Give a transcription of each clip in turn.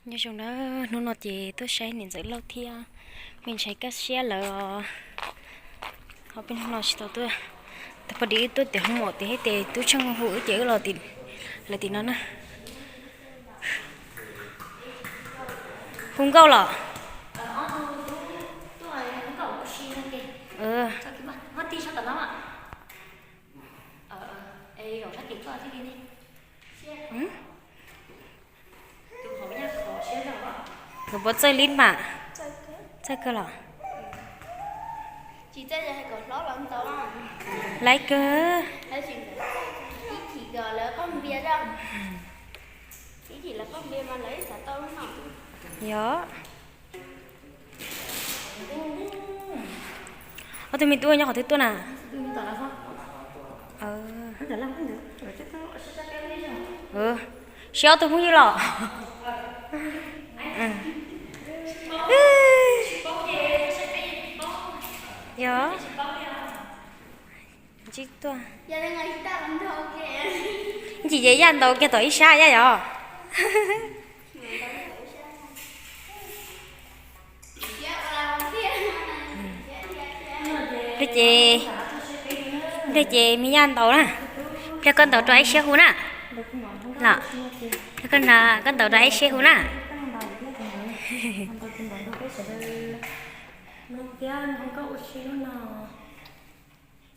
Nyob zoo na, hnub no ces tuaj saib niam ntxawm Lauj thiab me ntxhais Kaj Siab lawv os. Ho peb hnub no tsis tau tuaj, tas pom di tuaj tias hoob mom tias thiab ces tub Tsheej hu wb ces wb los lawv tim no na. Hu nkauj los? Nkawd puas txawj li mas? Txawj kawg los? Laiv kawg. Yog. Ob tug me tub nyob qhov twg tuaj na? Siab ob tug phooj ywg los? Yog. Ntxim ces yaj ntaus kiag tom ib sab yaj yog. Pliag ces, pliag ces me yaj ntaus na. Pliag koj ntaus rau Aib Siab hu na. Los, pliag koj ntaus rau Aib Siab hu na.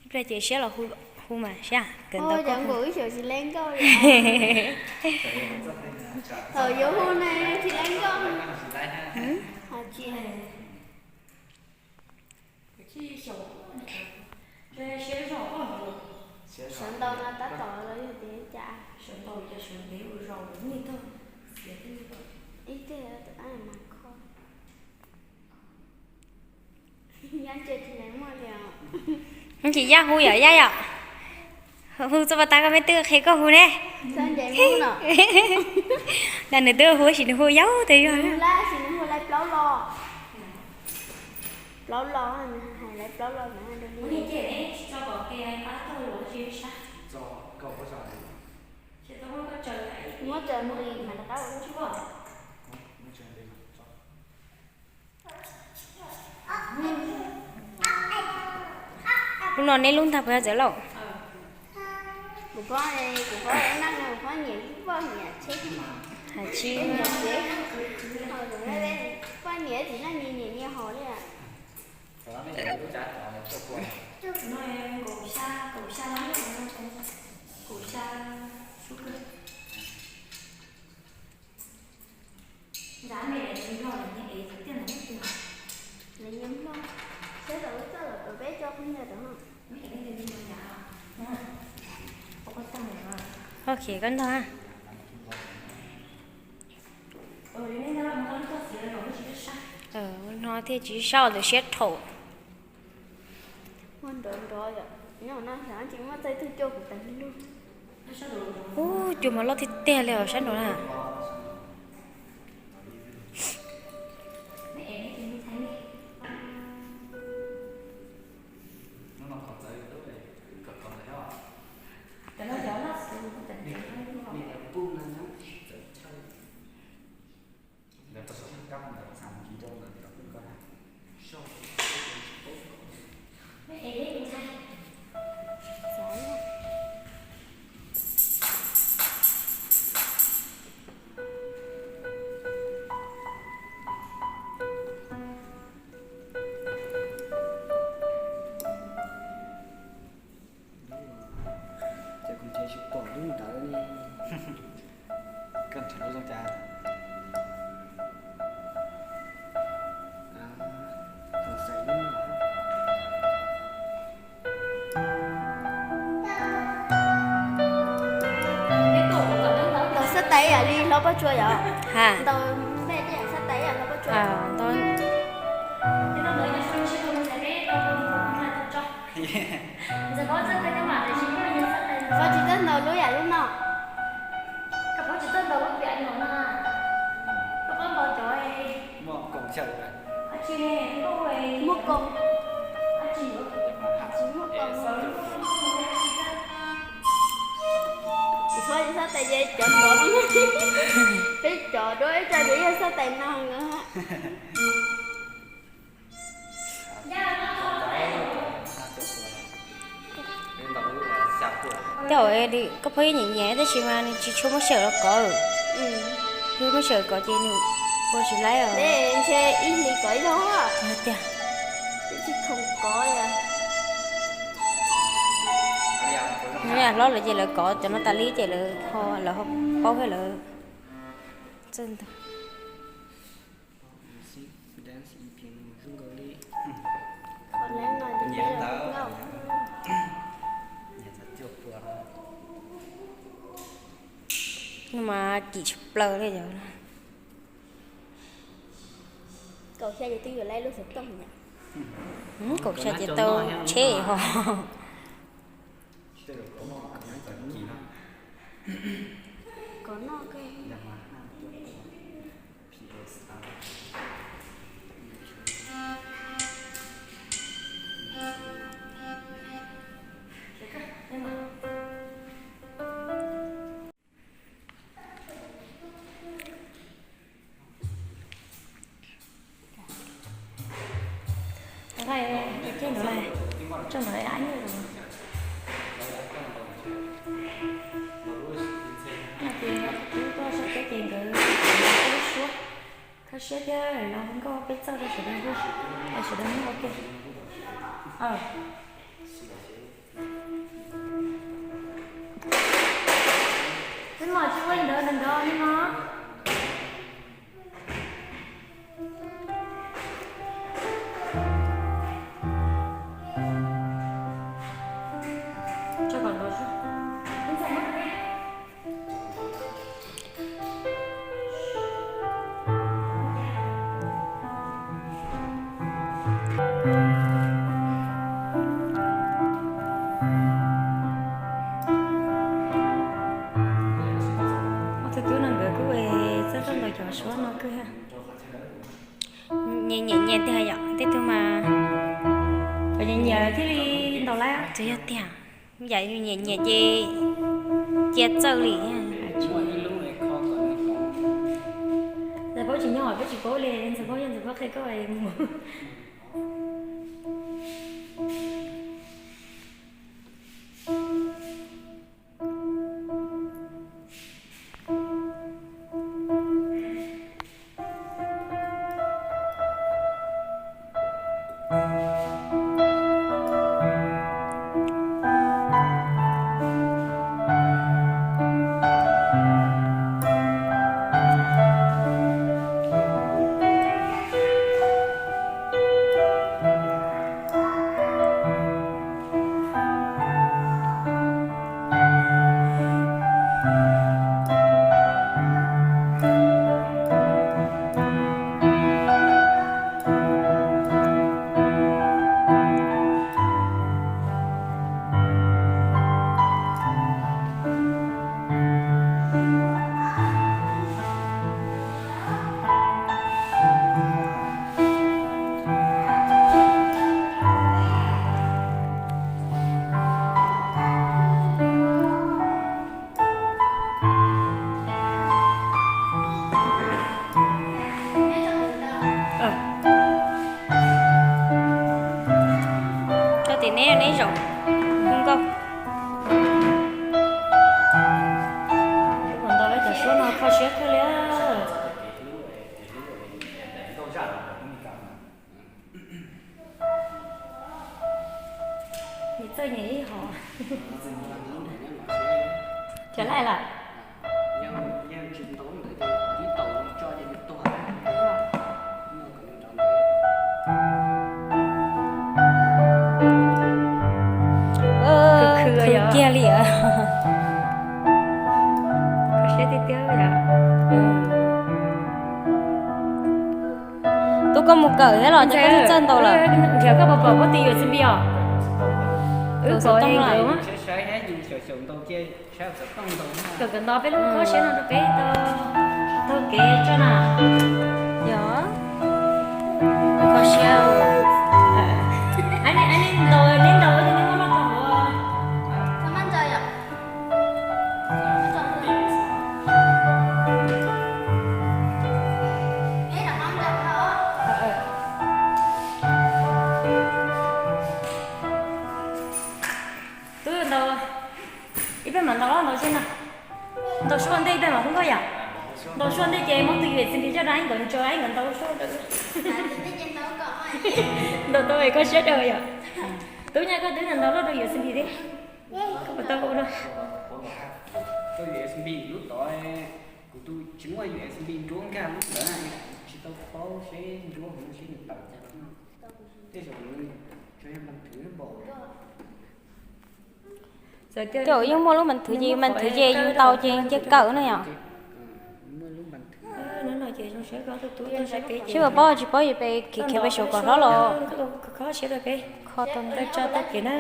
Ib pliag ces Siab los hu mas Siab, kawm ntau koj hu. Thaum yuav hu na tsis laiv nkauj. Sawv ntau no tab tom los yog tias cas? Ib teg tus ab mas kho. Yaj ntsia tsis muaj li os. Ntsis yaj hu yom, yaj yom. Hu txoj pas tas koj me twb qhia koj hu ne. Nws twb hu tab sis nws hu yau tes yog. Plaub lo, plaub lo, hais lawv plaub lo. Muab tsaws mus mas rov qab ua. Lub no neb lub ntag puas yog txawv lauj? Kuv phob, kuv phob nyiam poj niam tsheb, hais tsis, poj niam tsis noj nyias nyias nyias hos li. Koj khiav koj ntog na. No thiaj tsis sab ntawm siab dhau. Ub, cua mas loj tiag tiag li os sab nraud na. Ces kuv nrhiav tsis pom lub ntawd li. Koj nrhiav lub zoo cas? Ntaus xab tais yam li hlob Paj Tsua yom? Ha. Ntaus xab tais yam hlob Paj Tsua. Koj tsis tau ntaus lub yam lub no. Muaj koom. Tsis muaj koom. Kuv phob tsis tau tais ces cov nrov no. Peb cov duab ib co ces yog xab tais no na. Tej zaum koj phob ywg nyiam nyiam tab sis mas nws tsis tshua muaj sij hawm los kov. Nws muaj sij hawm kov ces nws ua tsis laib os. Ntshe ib hlis kov ib zaug tiag. Tsis khoom kov. Hlob lawv ces lawv kov cov no tas li ces lawv ho, lawv ho paub thiab lawv txawj ntag. Mas kim tshaj plaws li yog. Kaum xya ces twb yuav laib lub xov tooj. Kaum xya ces tau tsheb ho. Nqaij cov ceg ntawd, tso ntawd ab nyiaj los. No ces kuv tuaj sab teb ces nkawd lub suab khab siab thiab los hu nkauj peb txawj rau sawv daws, sawv daws ua ke. Peb mam tsis ua li ntawd nrov nrov li no. Ob tug tub no nkawd kuj txawj txawj ntaus cov suab no kawg. Nyiam nyiam nyiam tiag yom, tej tug mas nyiam nyiam thiaj li ntaus laib. Txawm yog tiag, yam nyiam nyiam ces cia txawj li. Ntxawm Paub tsis nyob, peb tsis paub li, Ntxawm Paub yog Ntxawm Paub qhia koj mus. Koj tim neb neb zaum hu nkauj. Ntau cov suab no kho siab kawg li. Nyias txawj nyias ib hom. Cov laj lawm. Khwv kiag li. Kho siab tiag tiag. Tub koj mus kawm thiab los ces koj txawj ntaus lawm. Nrhiav koj puas pom pob tw yuav txiv npis os? Wb pom nkawd. Kawm kawm nto peb lub kho siab no rau peb tau taug kev tso na. Yog, kho siab. Neb ntaus, neb ntaus, neb muab loj rau hauv. Muab tus U S B coj rau nkawd ntso, nkawd ntaus suab rau. Ntaus tau es koj siab rau yom. Tub nyaj koj twb ntaus loj rau U S B thiab. Koj puas tau ua no? Koj U S B lub tod, kuv tus tsis muaj U S B nruab nkag lub ntawd, tsis tau paub seb nruab seb nws tawm cas. Tej zaum nws tsuas yog npam thwv npaum. Tej zaum yeej muaj lub npam thwv ces npam thwv ces yus ntaus ces nce kawm na yom. Seb puas paub tsis paub yus pes khiav khiav pes saum kom hlob los kho rau tso tag kev na.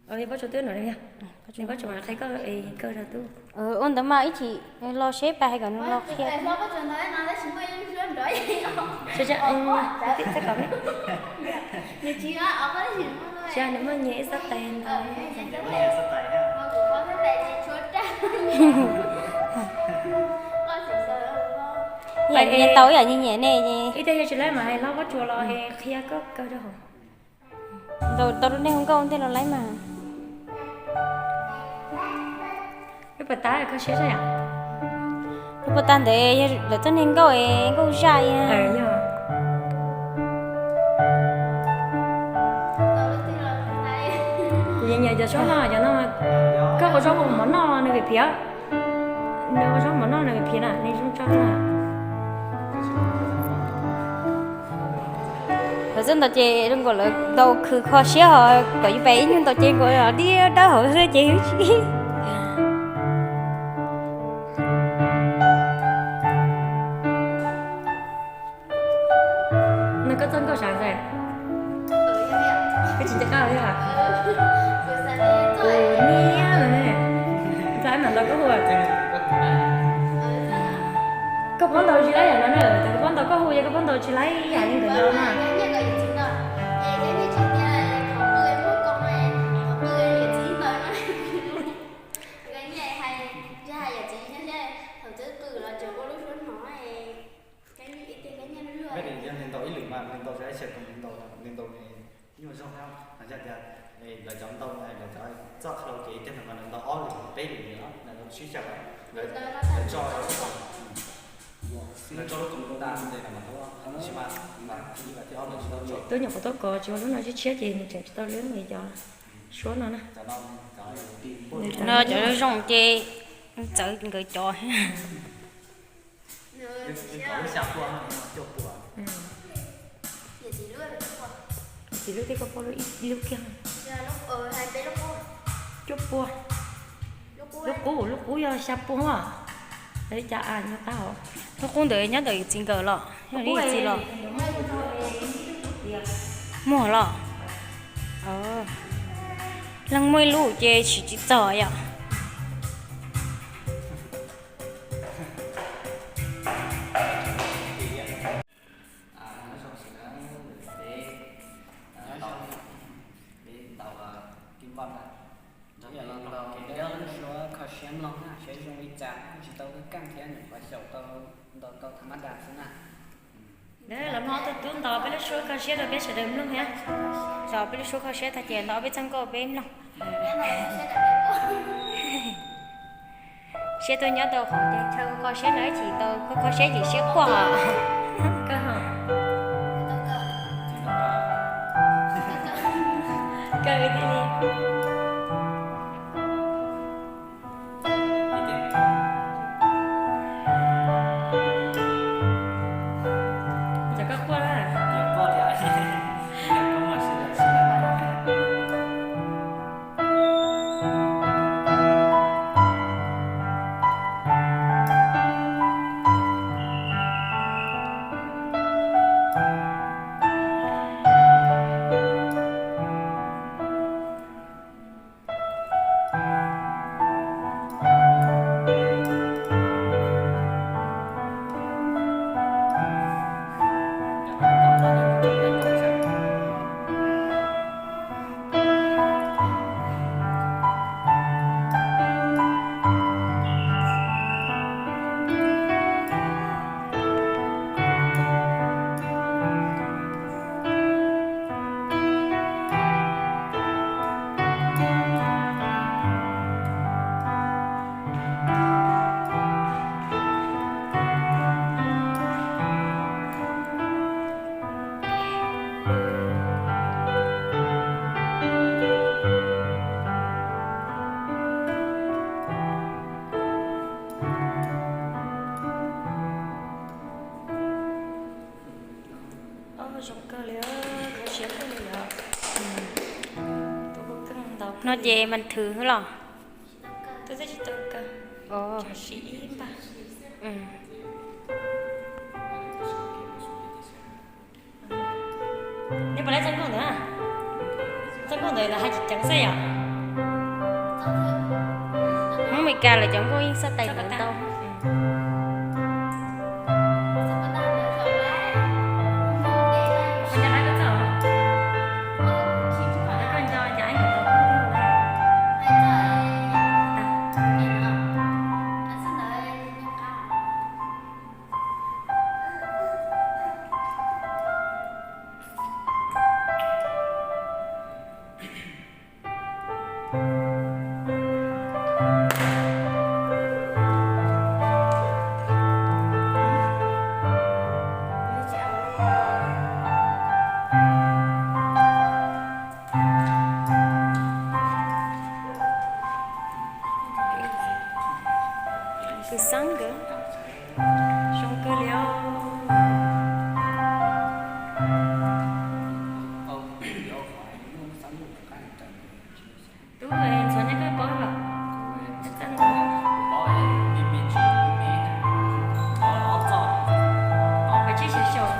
Pob tsuas twb no, pob tsuas mas qhia koj, kawg rau tub. Ua ntawd mas ib chim los seb pab hais kom nws los qhia. Nws muaj nyias ib xab tais ntawd. Nyias tau ib yam nyias nyiam ne. Ib teg yog tsis laib mas hais hlob pob tsuas los qhia koj kawg rau hauv. Ntaus tau rau nej hu nkauj ntej los laib mas. Lub pas tas kho siab zaj yom. Lub pas tas ntawd yog lawv txoj neeg nkauj es nkauj zaj. Kuv nyiam nyiam cov zaub no, cov no koj ua zaub ua mov noj nws phem. Nws ua zaub mov noj nws phem na, nws zoo tso na. Lawv txawj ntaus ces zoo nkaus lawv ntaus khwv kho siab ho kom yus pem ib nyuag ntaus ces nkaus dib dawb hauv xwb ces. No koj txoj nkauj sab ntxawg. Koj tsis nco qab thiab. Kuv niam, txawm mam ntaus koj hu. Koj paub ntaus tsis laib yam no na, koj paub ntaus koj hu, yog koj paub ntaus tsis laib yam li ntawd no na. Yog nws ntaus ib lwm mas nws ntaus tsis laib, nws ntaus, nws ntaus nyuaj zog thiab. Yog tias lawv cov ntaus, lawv cov txoj karaoke tiag mas nws ntaus ob lwm peb lwm no, lawv sib xyaw, lawv tso, lawv tso lub koom tas ntej no mas tau, tab sis mas ib vas thiab ob lwm tsis tau tso. Tub nyuam qhuav tuaj kos tsis ua lub no tshiab tshiab ces nws tseem tsis tau lub nws cov suab no na. No cov zoo ces txawv nkawd cov. Txiv lub thiab koj poj lub ib lub kiag. Cuaj pua. Lub qub, lub qub yog xya pua. Lawv li cas a nyob qab hov. Lub qub ntawd nyob ntawm yus txiv nkawd los yog li yus txiv los? Muag los? Leej muaj ib lub ces siv tsis txog yom. Peb ntaus, peb ntaus kib npoj na, nrog peb ntaus kev nyob lub suab kho siab mloog na, saib zoo li cas, kuj tsis tau keej thiab, nyuam qhuav xyaum tau, ntaus tau tha mab das xwb na. Los mloog ob tug tub ntaus peb lub suab kho siab rau peb sawv daws mloog thiab. Ntaus peb lub suab kho siab tag ces ntaus peb txoj nkauj peb mloog. Siab tuaj nyob tau qhov ces chaw kho siab no ib chim tau kho siab ces siab quaj. Kawg ho. Kawg li. Cov koj quaj na. No ces mas thwv los. Twb tsis tau kaw. Sim ib npag. Neb puas laib txoj nkauj ntawd? Txoj nkauj ntawd lawv hais tsis ceev xwb yom. Hmoob Meskas lawv cov nkauj yeej xav tais ntau. Tus xeeb nkawd zoo kawg li os. Tub, ntxuav nyob koj paub los? Ua tsis xyaum xyaum.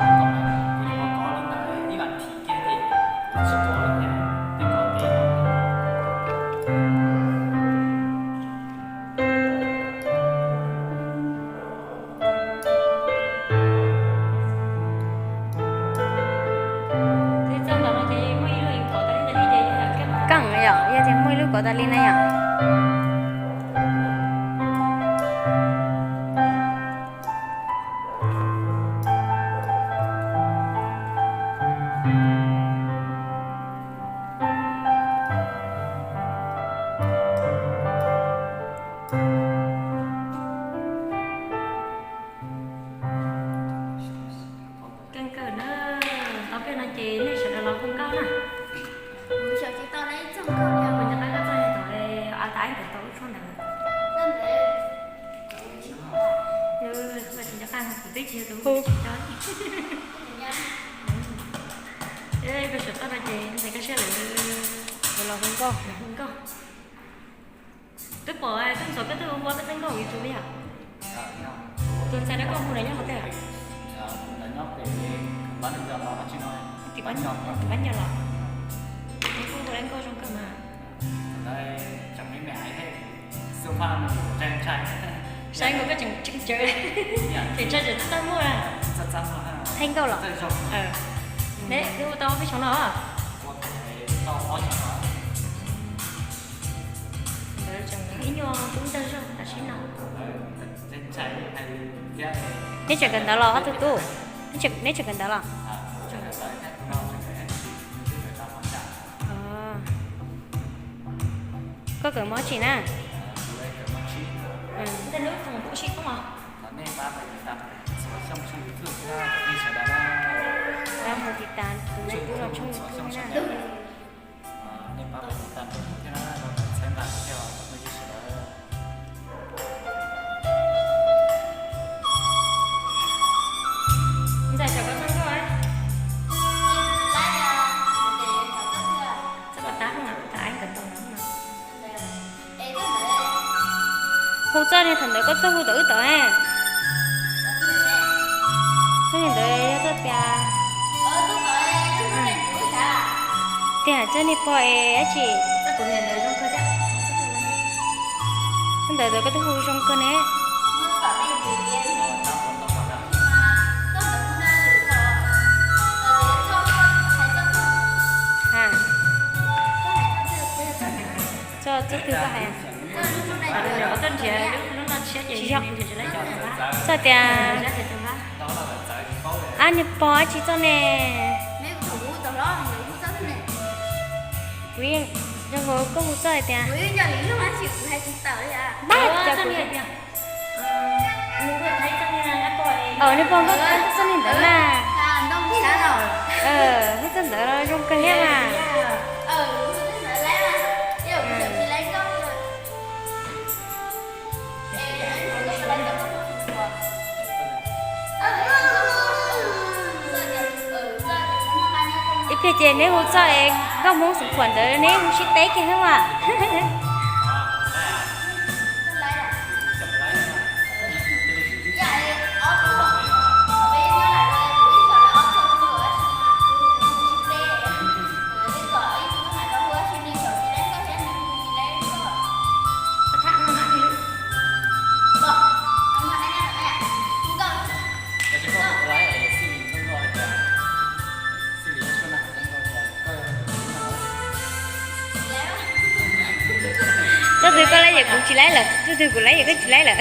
Keej yom, yog tias muaj ib lub kov tas li na yom. Keej kawg na, tau peb no ces nej sawv daws los hu nkauj na. Kuv nco qab koj txoj no tau, a, tas ib ntawd tau lub tshuab ntawd. Nco qab kuv twb tsis yog tus hu. Peb sawv toj no ces ntxhais Kaj Siab lawv los hu nkauj, hu nkauj. Twb pom koj ntxuav koj twb hu ua koj txoj nkauj YouTube yom? Tus ntxhais no koj hu nws nyob qhov twg? Tim Pab Nyos los? Nws kuj hu nkauj zoo kawg mas. Saib nkaus koj tseem tseem tsawv, tseem tsawv tseem txaj muag. Txaj nkauj los? Neb twb hu tau peb xyoo no. Ntawd tseem ib nyuag tub ntag zog tam sim no. Neb tseem kawm ntawv los ob tug tub? Neb tseem kawm ntawv los? Koj kawm mos tsi na? Pab mus tiv tas tus me tub no tshooj YouTube na. Ntxhais, txog koj txoj nkauj, txoj koj tab, kuv tab nkawd tau no. Hu txoj niag thaum ntawd koj tuaj hu tau wb tod. Txoj niag ntawd yog txoj tias, tias txoj niag pog es dab tsi. Txoj ntawd koj tuaj hu zoo kawg ne. Txoj twg koj hais? Tsis yog. Txoj tias, ab, niag pog dab tsi txoj ne. Kuv, koj hu txoj hais tias, ab, niag pog nkauj txoj niag ntawd na. Hu txoj ntawd zoo kawg thiab mas. Ib Ces neb hu txoj es nkauj Hmoob Xeev Khuam ntawd neb hu sib teb kiag xwb mas. Txoj twg koj laib yog kuv tsis laib lawm, txoj twg kuv laib yog koj tsis laib lawm.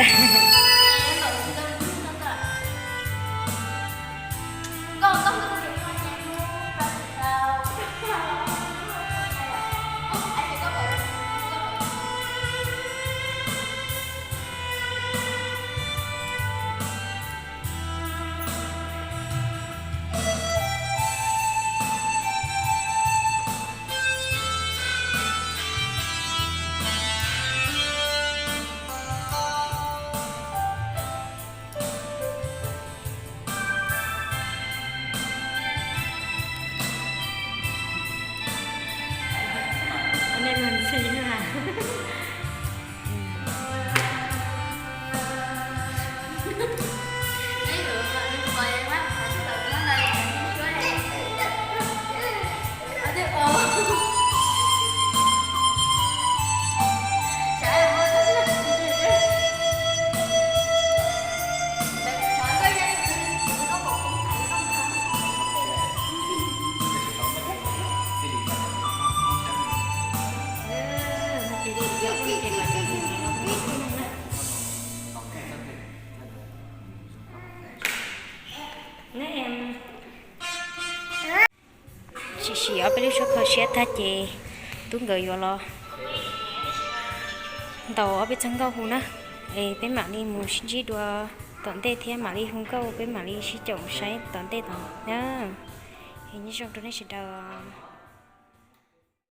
Sim sim ob peb lub suab kho siab tag ces tub nkawd yuav los ntaus ob peb txoj nkauj hu na. Es peb mam li mus sib ntsib dua tom ntej thiab mam li hu nkauj, peb mam li sib caum saib tom ntej tod na. Es nyob zoo rau nej sawv daws.